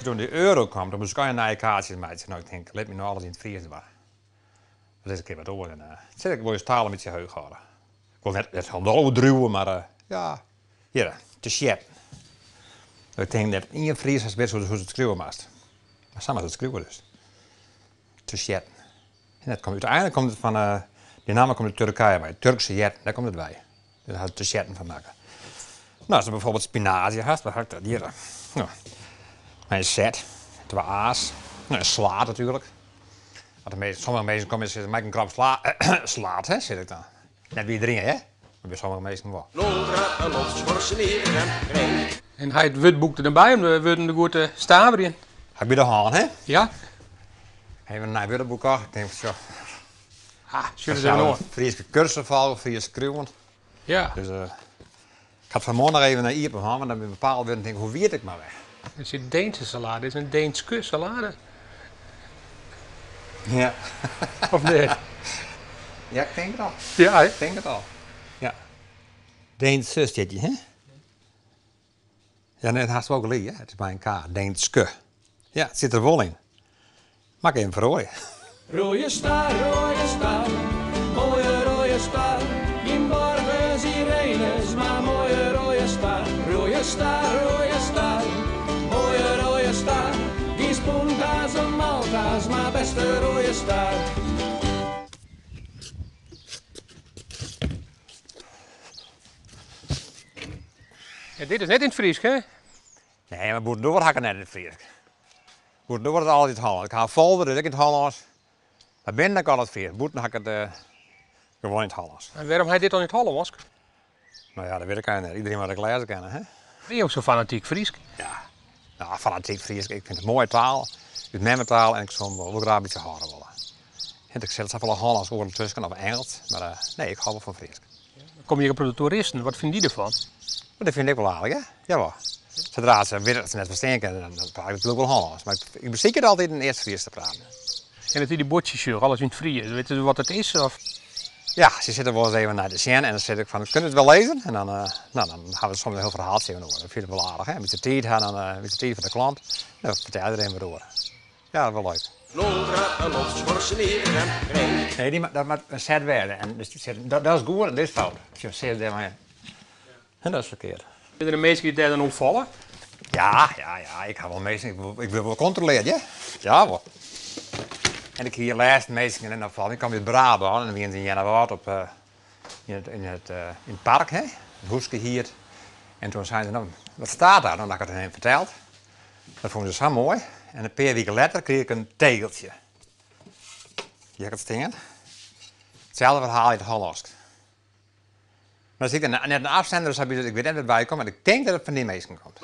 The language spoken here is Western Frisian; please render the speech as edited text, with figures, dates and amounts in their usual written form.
Toen de euro kwam, toen moast ik allegear nije kaartsjes meitsje. No, ik tink, lit my no alles yn it Frysk dwaan. Dat is in kear wat oars. En uh, sit ik wol ús taal in bytsje heech hâlde. Ik wol net hielendal oerdriuwe, mar uh, ja, hjir, te sjetten. Ik tink net ien Fries hast wit hoe't it skriuwe moatst. Mar sa moatst it skriuwe dus. Te sjetten. En dat komt, úteinlik komt it fan, uh, dy namme komt út Turkije wei. Turkse jetten, dêr komt it wei. Dus hat te sjetten fan makke. No, ast bijvoorbeeld spinazie hast, wat ha ik dat hjir? No, mei in Z, twa A's. No, in slaad natuerlik. Want de meeste, sommige minsken komme en sizze, mei ik in krop sla, slaad, hè, sis ik dan. Net by iderien, hè? Mar by sommige minsken wol. En hy it wurdboek der dan by om de wurden der goed te staverjen? Ha ik by de hân, hè? Ja. Even in nij wurdboek kocht. Ik tink, sjoch. Ah, sjoch ris even oan. Fryske kursus folge, Frysk skriuwen. Ja. Dus uh, ik had vanmorgen nog even iepen hân, want dan bin bepaalde wurden tink, hoe wie it ek mar wer? It is Deense salade, is in Deenske salade? Ja. Of net? Ja, ik tink it al. Ja, hè? Ik tink it al. Ja. Deense stiet hjir, hè? Ja, nee, dat hast wol gelyk, hè? It is mei in K. Deenske. Ja, it sit der wol yn. Moat ik even feroarje. Rode star, rode star, moaie rode star. Gjin Borges Irenes, mar moaie rode star. Rode star, rode star, moaie rode star. Gjin Spunta's of Malta's, mar bêste rode star. Ja, dit is net yn it Frysk, hè? Nee, mar bûtendoar ha ik it net yn it Frysk. Bûtendoar is it altyd Hollânsk. Ik ha in folder, dat is ek yn it Hollânsk. Mar binnen ha ik altyd Frysk. Bûten ha ik it uh, gewoan yn it Hollânsk. En wêrom ha je dit dan yn it Hollânsk? No ja, dat wit ik eigenlijk net. Iedereen moat ek lêze kinne, hè? Binne jo sa fanatyk Frysk? Ja, nou, fanatyk Frysk. Ik fyn it in moaie taal, ús memmetaal, en ik soe him wol graach in bytsje hâlde wolle. Ik sit safolle Hollânsk oaren tusken, of Ingelsk, mar uh, nee, ik hâld wol fan Frysk. Dan komme hjir in protte toeristen, wat fine dy derfan? Dat fyn ik wol aardich, hè? Jawol. Sadree't se witte dat se net ferstean kinne, dan praat ik natuerlik wol Hollânsk. Mar ik besykje it altyd yn earst Frysk te praten. En as dy dy buordsjes sjogge, alles yn it Frysk, witte se wat it is? Of? Ja, se sitte wol ris even nei te sjen en dan sis ik fan, kunt u it wol lêze? En dan, uh, no, dan ha we soms in hiel ferhaaltsje even oer. Dat fyn ik wol aardich, hè? In bytsje tiid ha, dan uh, in bytsje tiid foar de klant. Dan fertel je der even wat oer. Ja, dat is wol leuk. Nee, dy, dat moat in Z wêze. En dus, dat, dat is goed en dit is fout. Sjoch, sis dêr mar. En dat is ferkeard. Binne der minsken dy't dêr dan oer falle? Ja, ja, ja. Ik ha wol minsken, ik wurd wol kontroleard, ja. Ja, wol. En ik hie lêsten minsken en dan fal ik kom út Brabân en dan wiene se yn Earnewâld op uh, yn it, yn it, uh, yn it park, hè, it húske hierd. En toen seinen se, no, wat staat daar? Dan ha ik it hun ferteld. Dat fûnen se sa moai. En in pear wiken letter krige ik in tegeltsje. Hjir ha ik it stean. Itselde ferhaal yn it Hollânsk. Mar der sit net in afzender of sa by, dus ik wit net wêr't it wei komt, mar ik tink dat it fan dy minsken komt.